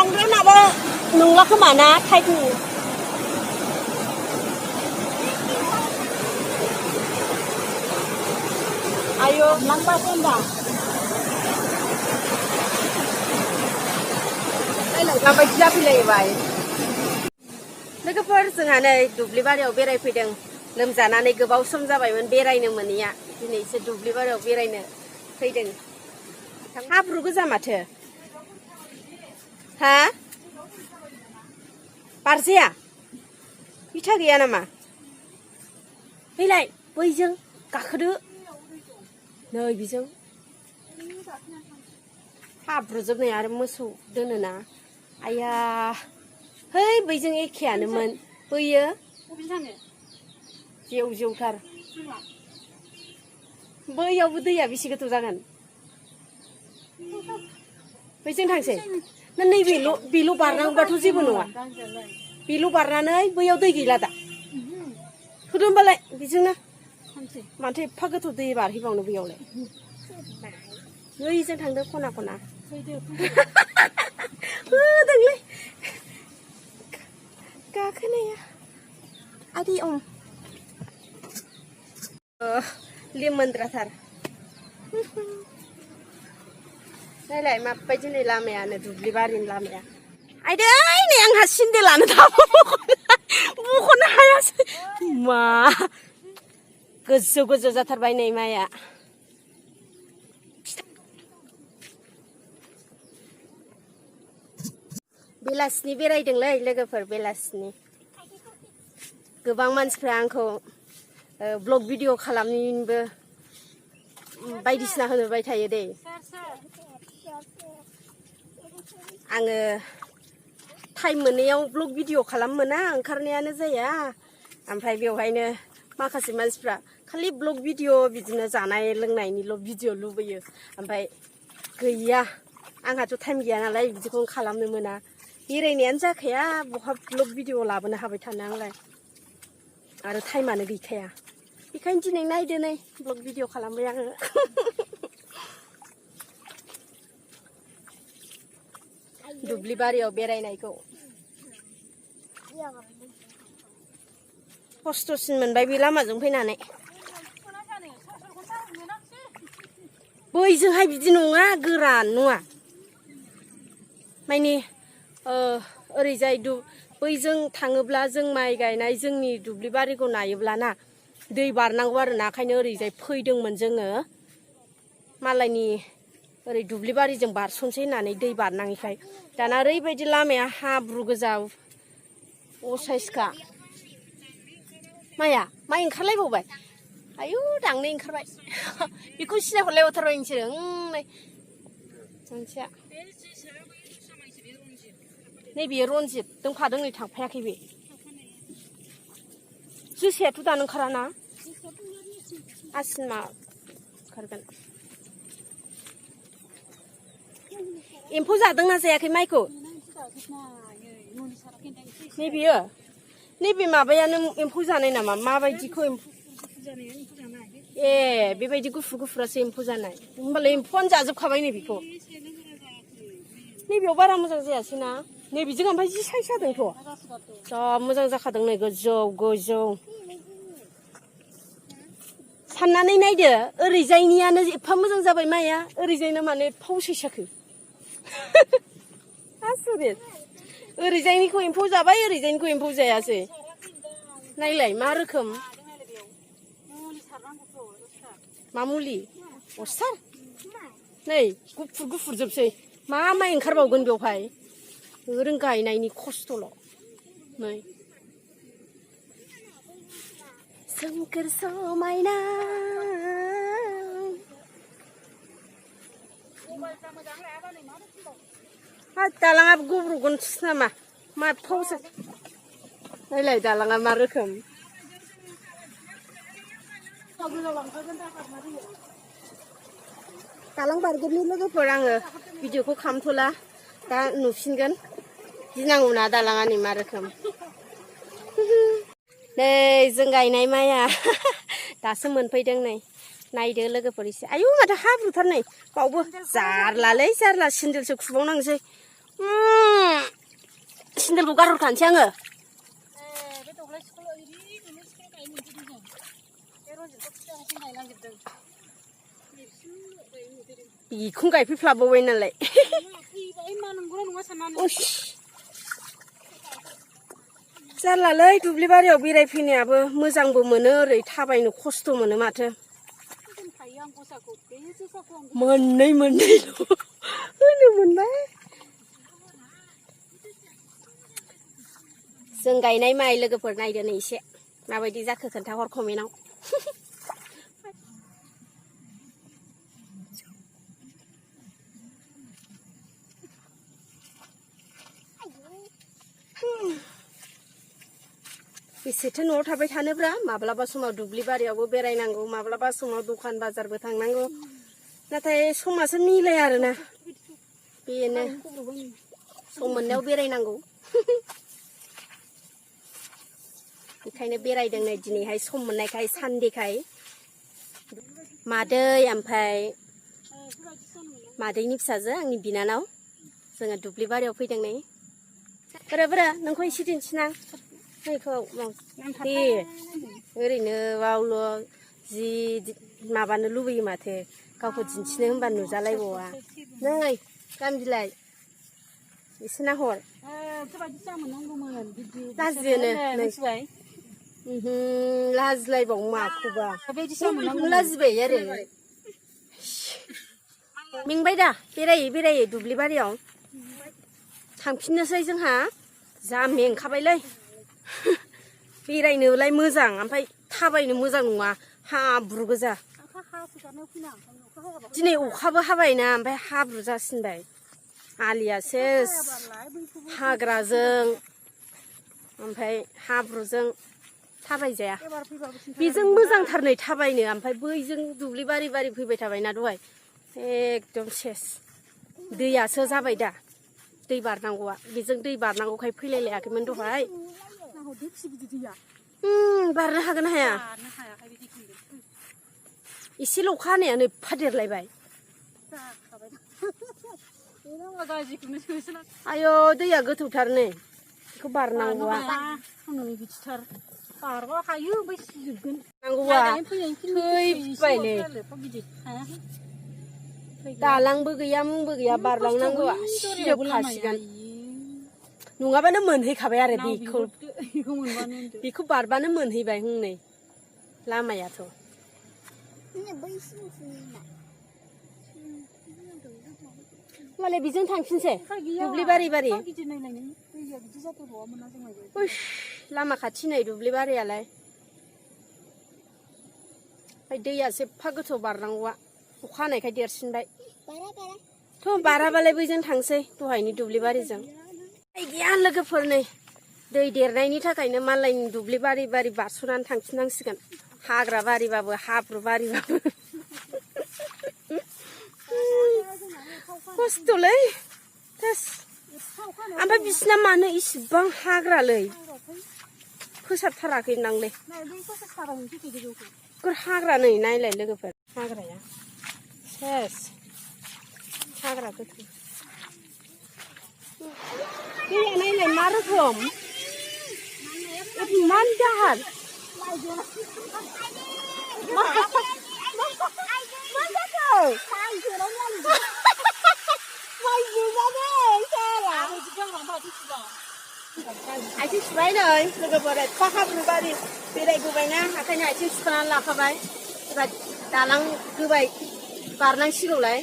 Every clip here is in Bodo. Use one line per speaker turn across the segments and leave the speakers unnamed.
बांद्राय माबा नंला खोमा ना टाइटनि आयो लांबासो होनदां माबायदि जाफैलायबाय लोगोफोर जोंहा नै दुब्लि बारियाव बेरायफैदों लोमजानानै गोबाव सम जाबायमोन बेरायनो मोनैया दिनैसो दुब्लि बारियाव बेरायनो फैदों हाब्रु गोजा माथो हा बारजाया बिथा गैया नामा फैलाय बैजों गाखोदो नै बिजों हाब्रुजोबनाय आरो मोसौ दोनोना आया है बैजों एखेयानोमोन बैयो जेव जेवथार बैयावबो दैया बेसे गोथौ जागोन बैजों थांसै ना नैबेल' बारनांगौबाथ' जेबो नङा बेल' बारनानै बैयाव दै गैला दा होदो होमबालाय बेजोंनो माथो एफा गोथौ दै बारहैबावनो बैयावलाय बैजों थांदो खना खना होदोंलै गाखोनाया आदि लेमोनद्राथार नायलाय माबायदि नै लामायानो दुब्लि बारिनि लामाया आइदै नै आंहा सिन्देलानो दाबो बख'नो हायासै मा गोजौ गोजौ जाथारबाय नै माया बेलासिनि बेरायदोंलै लोगोफोर बेलासिनि गोबां मानसिफ्रा आंखौ ब्लग भिडिअ खालामनोबो बायदिसिना होनबाय थायो दे आङो टाइम मोनैयाव ब्लग भिडिअ खालाम मोना ओंखारनायानो जाया ओमफ्राय बेवहायनो माखासे मानसिफ्रा खालि ब्लग भिडिअ बिदिनो जानाय लोंनायनिल' भिडिअ लुबैयो ओमफ्राय गैया आंहाथ' टाइम गैया नालाय बिदिखौ खालामनो मोना बेरायनायानो जाखाया बहा ब्लग भिडिअ लाबोनो हाबाय थानो आंलाय आरो टाइमानो गैखाया बेखायनो दिनै नायदो नै ब्लग भिडिअ खालामबाय आङो दुब्लि बारियाव बेरायनायखौ खस्थ'सिन मोनबाय बे लामाजों फैनानै बैजोंहाय बिदि नङा गोरान नङा माने ओरैजाय बैजों थाङोब्ला जों माइ गायनाय जोंनि दुब्लि बारिखौ नायोब्लाना दै बारनांगौ आरो ना ओंखायनो ओरैजाय फैदोंमोन जोङो मालायनि ओरै दुब्लि बारिजों बारस'नसै होननानै दै बारनाङैखाय दाना ओरैबायदि लामाया हाब्रु गोजा असाइसखा माया माइ ओंखारलायबावबाय आयु दांनै ओंखारबाय बेखौ सिनायहरलायबावथारबाय नोंसोरो नै मोनसेया नैबे रनजित दंफादों नै थांफायाखै बे जोसायाथ' दानो ओंखाराना आसिन मा ओंखारगोन एम्फौ जादोंना जायाखै माइखौ नैबेयो नैबे माबायानो एम्फौ जानाय नामा माबायदिखौ ए बेबायदि गुफुर गुफुरासो एम्फौ जानाय होमबालाय एम्फौआनो जाजोबखाबाय नै बेखौ नैबेयाव बारा मोजां जायासै ना नैबेजों ओमफ्राय जि साइज जादोंथ' जा मोजां जाखादों नै गोजौ गोजौ साननानै नायदो ओरैजायनियानो एफा मोजां जाबाय माइया ओरैजायनो माने फावसै साखो आसरित ओरैजायनिखौ एम्फौ जाबाय ओरैजायनिखौ एम्फौ जायासै नायलाय मा रोखोम मा मुलि अस्थार नै गुफुर गुफुर जोबसै मा माइ ओंखारबावगोन बेवहाय ओरैनो गायनायनि खस्थ'ल' नै सोमखोर समायना दालाङाबो गब्र'गोनसो नामा मा फावसो नायलाय दालाङा मा रोखोम दालां बारगोननि लोगोफोर आङो भिडिअखौ खालामथ'ला दा नुफिनगोन गिनांगौ ना दालाङा नै मा रोखोम नै जों गायनाय माइया दासो मोनफैदों नै नायदो लोगोफोर एसे आयु माथो हाब्रुथार नै बावबो जारलालै जारला सिन्देलसो खुबावनांसै सेन्देलखौ गारहरखानोसै आङो
बे दब्लाय स्कुल ओरैनो स्कुल गायनो मोनफैदों जों बे रनजितखौ फिसासिन गायलांजोबदों
बेखौनो गायफैफ्लाबावबाय नालाय
फैबाय मा नंगौना नङा साननानै
जारलालै दुब्लि बारियाव बेरायफैनायाबो मोजांबो मोनो ओरै थाबायनो खस्थ' मोनो माथो मोननै मोननैल' होनो मोनबाय जों गायनाय माइ लोगोफोर नायदो नै एसे माबायदि जाखो खोन्थाहर कमेन्टआव बेसेथो न'आव थाबाय थानोब्रा माब्लाबा समाव दुब्लि बारियावबो बेरायनांगौ माब्लाबा समाव दखान बाजारबो थांनांगौ नाथाय समासो मिलाया आरोना बेनो सम मोननायाव बेरायनांगौ बेखायनो बेरायदों नै दिनैहाय सम मोननायखाय सानदेखाय मादै ओमफ्राय मादैनि फिसाजो आंनि बिनानाव जोङो दुब्लि बारियाव फैदों नै बोरा नोंखौ एसे दिन्थिना नैखौ दे ओरैनो बावल' जि माबानो लुबैयो माथो गावखौ दिन्थिनो होनबा नुजालायबावा नै गामबिलाय एसे नाहर लाजियोनो लाजिलायबाव माखौबा लाजिबाय आरो मेंबाय दा बेरायै बेरायै दुब्लि बारियाव थांफिननोसै जोंहा जा मेंखाबायलै बेरायनोलाय मोजां ओमफ्राय थाबायनो मोजां नङा हाब्रु गोजा दिनै अखाबो हाबायना ओमफ्राय हाब्रु जासिनबाय आलिया सेस हाग्राजों ओमफ्राय हाब्रुजों थाबायजाया बेजों मोजांथार नै थाबायनो ओमफ्राय बैजों दुब्लि बारि बारि फैबाय थाबायना दहाय एकदम सेस दैयासो जाबाय दा दै बारनांगौआ बेजों दै बारनांगौखाय फैलायलायाखैमोन दहाय बारनो हागोन ना हाया एसेल' अखा हानायानो एफा देरलायबाय आयौ दैया गोथौथार नै बेखौ बारनांगौआ थैबायलै दालांबो गैया मुंबो गैया बारलांनांगौआ सिजोबखासिगोन नङाबानो मोनहैखाबाय आरो बेखौ बारबानो मोनहैबाय हनै लामायाथ' होमबालाय बेजों थांफिनसै दुब्लि बारि बारि लामा खाथि नै दुब्लि बारियालाय ओमफ्राय दैयासो एफा गोथौ बारनांगौआ अखा हानायखाय देरसिनबाय थ' बाराबालाय बैजों थांसै दहायनि दुब्लि बारिजों गैया लोगोफोर नै दै देरनायनि थाखायनो मालायनि दुब्लि बारि बारि बारस'नानै थांफिननांसिगोन हाग्रा बारिबाबो हाब्रु बारिबाबो खस्थ'लै ओमफ्राय बिसिना मानो इसिबां हाग्रालै फोसाबथाराखै नांलै हाग्रा नै नायलाय लोगोफोर हाग्राया सेस हाग्रा गोथौ दैया नायलाय मा रोखोम इमान दाहार मा जाखो आथिं सुबाय नै लोगोफोर एफा हाब्रु बारि बेरायबोबायना ओंखायनो आथिं सुखानानै लाखाबाय एबार दालां होबाय बारनांसिगौलाय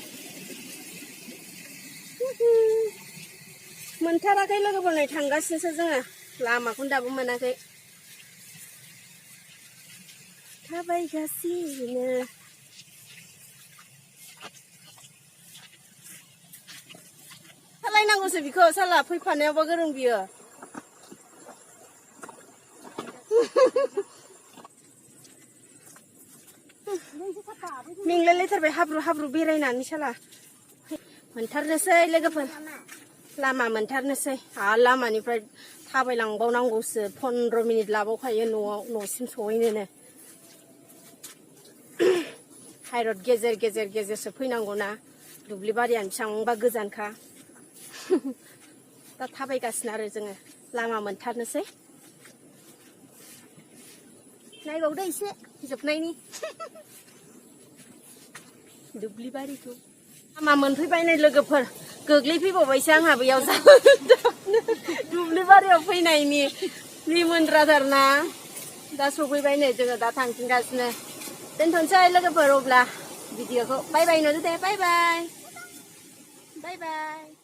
मोनथाराखै लोगोफोर नै थांगासिनोसो जोङो लामाखौनो दाबो मोनाखै थाबायगासिनो सालायनांगौसो बिखौ साला फैफानायावबा गोरों बियो मेंलायलायथारबाय हाब्रु हाब्रु बेरायनानै साला मोनथारनोसै लोगोफोर लामा मोनथारनोसै आरो लामानिफ्राय थाबायलांबावनांगौसो 15 मिनिट लाबावखायो न'सिम सहैनोनो हाइरड गेजेर गेजेरसो फैनांगौना दुब्लि बारियानो बेसेबांबा गोजानखा दा थाबायगासिनो आरो जोङो लामा मोनथारनोसै नायबावदो एसे जोबनायनि दुब्लि बारिखौ लामा मोनफैबाय नै लोगोफोर गोग्लैफैबावबायसो आंहा बेयाव दुब्लि बारियाव फैनायनि लिमोनद्राथारना दा सफैबाय नै जोङो दा थांफिनगासिनो दोनथ'नोसै लोगोफोर अब्ला भिडिअखौ बाय बाय होनहरदो दे बाय बाय बाय बाय